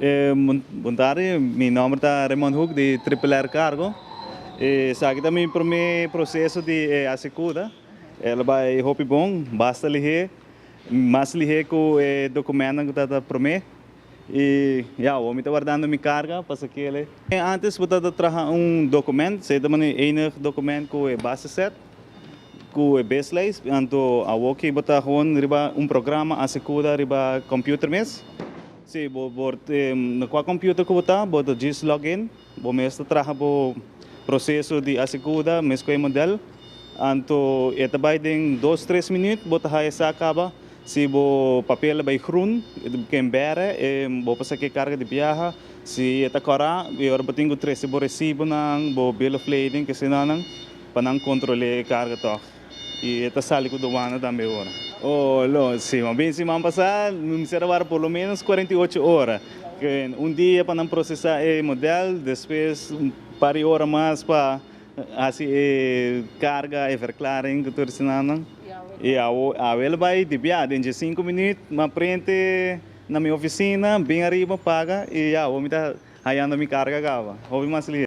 Bon tardi, mi nomber ta Raymond Hoek di Triple R Cargo. Esaki ta mi prome proceso di Asycuda. El a bay hopi bon, basta lihe, mas lihe cu e documentonan cu ta prome. Y ya, mi ta wardando mi carga pa sak'e. Antes bo ta traha un document, esey ta e enig document cu e basiset, cu e baselijst, anto awor cu bo ta gewoon riba un programa Asycuda riba computer mes. Si, bo bo na cual computer cu bo ta, bo ta just login, bo mes ta traha bo proceso di Asycuda, mes cu e model. Anto e ta bay den 2, 3 minuut, bo ta haya sa caba. Si bo papel bay groen, ken bere, bo por saca carga di biaha. Si ta cora, e ora bo tin cu trece bo recibo nan, bo bill of lading, cu nan, pa nan controla e carga toch. Y ta sali cu douane tambe ora. Oh, lo, si, mas bin siman pasa, mester a por lo menos 48 ora. Cu un dia pa nan procesa e model, despues un par di ora mas pa asina e carga e verklaring cu tur nan. Y a bay di bia, den 5 minuut, m'a print na mi oficina, bin ariba, paga, y ya, mi ta hayando mi carga caba. Hopi mas lihe.